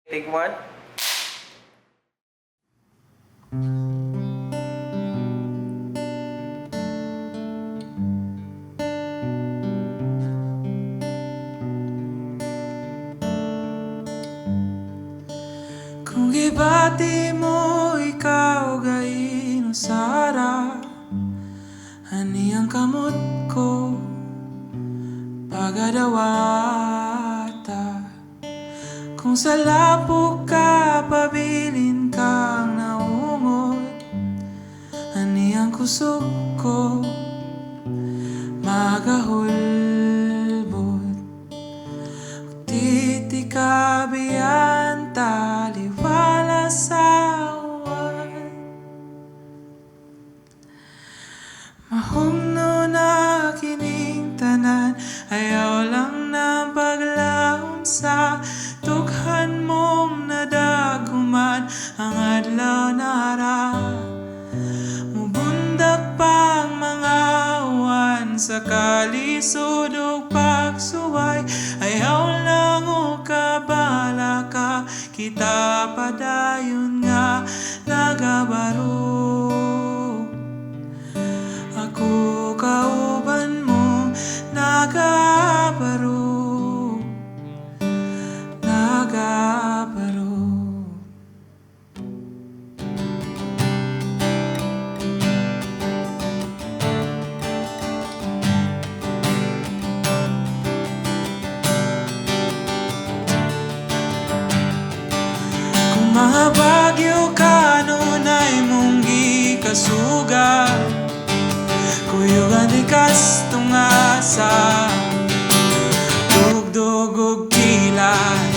Take one. Kung gibati mo ikaw gainusara, ani ang kamot ko pagadawata. Kung sa lapo ka pabilin kang naungot, ani ang kusog ko magahulbot. Titikabian taliwala sa uwan. Mahugno na kining tanan, ayaw lang ng paglaom sa tughan mong nadaguman ang adlaw nara. Mubundak pang mga uwan sa kalisod ug pagsuway, ayaw lang og kabala ka, kita padayon nga nagabaro. Ako kauban mo nagabaro, nagabaro. Kung mga bagyo kanunay mong gikasugat, kuyugan di kas tungasa, dugdug og kilat.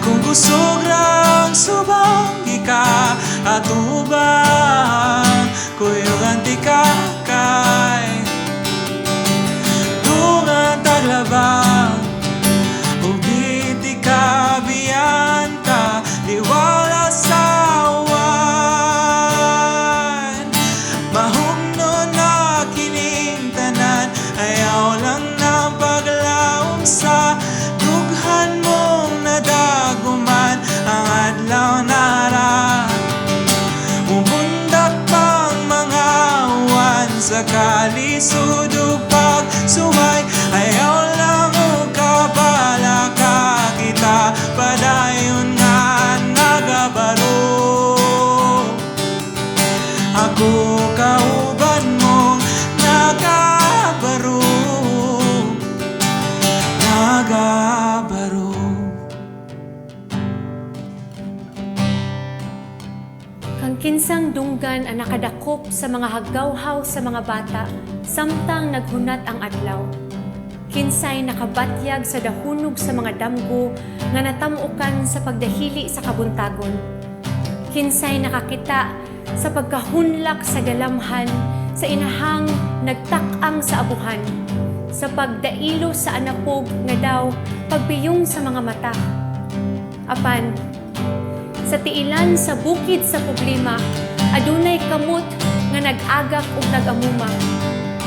Kung kusog ra ang subang gika atubang, kuyugan di ka kay dungan taglabang. Ug di ti kabiyan ta liwala sa uwan. Mahugno na kining tanan, ayaw lang ng paglaom sa dughan mong nadaguman ang adlaw nara. Mubundak pang mga uwan sa kalisod ug pagsuway, ayaw lang og kabala ka, kita padayon nga nagabaro. Ako kauban mong nagabaro, nagabaro. Kang kinsang dunggan ang nakadakop sa mga hagawhaw sa mga bata samtang naghunat ang adlaw. Kinsay nakabatyag sa dahunog sa mga damgo nga natamukan sa pagdahili sa kabuntagon. Kinsay nakakita sa pagkahunlak sa galamhan sa inahang nagtak-ang sa abuhan. Sa pagdailo sa anapog nga daw pagbiyong sa mga mata. Apan, sa tiilan sa bukid sa problema, adunay kamot nga nag-agak ug nag-amuma.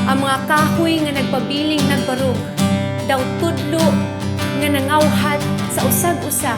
Ang mga kahoy nga nagpabiling nagbarog, daw tudlo nga nangawhat sa usag-usa,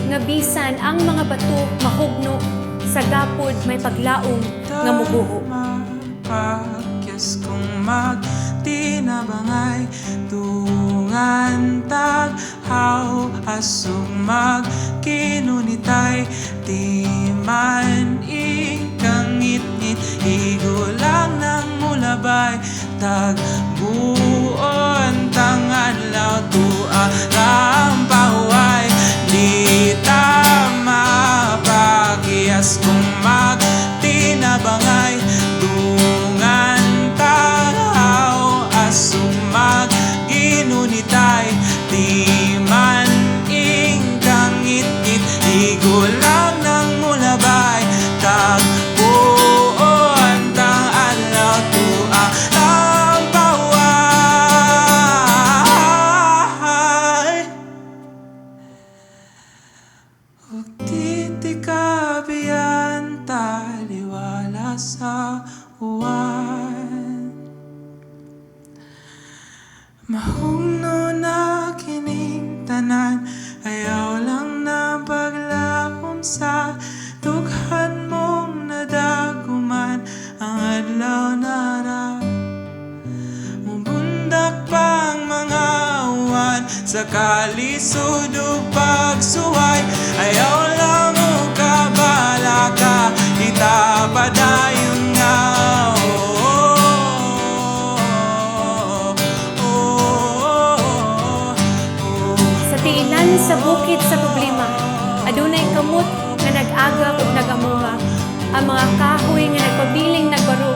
nga bisan ang mga bato mahugno, sa gapod may paglaom nga muguho. Mapakyas kung magtinabangay, tungan taghaw asog magkinunitay, di man ikangit-ngit, igo lang ng mulabay, tagbuon tang adlaw tua ang pahuway. Di ta mapakyas kung magtinabangay, dungan taghaw asog magginunitay, di man ingkangit-ngit, igo lang ng mulabay, tagbuon tang adlaw tua ang pahuway. Ug di ti kabiyan taliwala sa uwan. Mahugno na kining tanan, ayaw lang na paglaom Sa dughan mong nadaguman, ang adlaw nara. Mubundak pang mga awan sa kalisod ug pagsuway. Ayaw lang mo kabalaka, kita padayon nga, oh. Sa tiilan sa bukid sa problema, adunay kamot nga nag-agak ug nag-amuha. Ang mga kahoy nga nagpabiling nagbarog,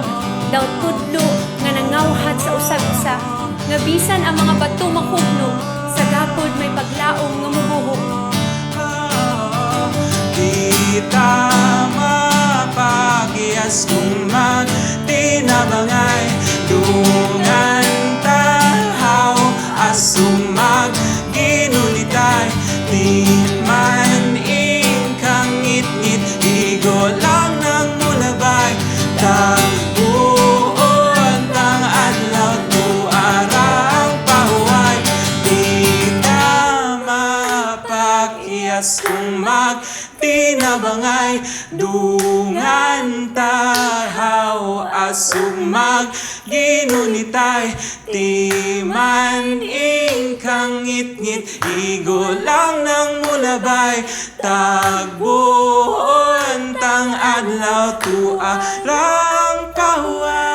daw tudlo nga nangawhat sa usag-usa, nga bisan ang mga bato mahugno, sa gapod may paglaom nga mubuho. Di ta mapakyas kung magtinabangay. Dungan tarhaw asumag ginunitay. Di man ingkangit-ngit, igo lang ng mulabay. Tagbuon tang adlaw, tuarang pahuway. Di ta mapakyas kung magtinabangay. Dungan tarhaw asumag ginunitay. Di man ingkangit-ngit, igo lang ng mulabay. Tagbuon tang adlaw, tuarang pahuway.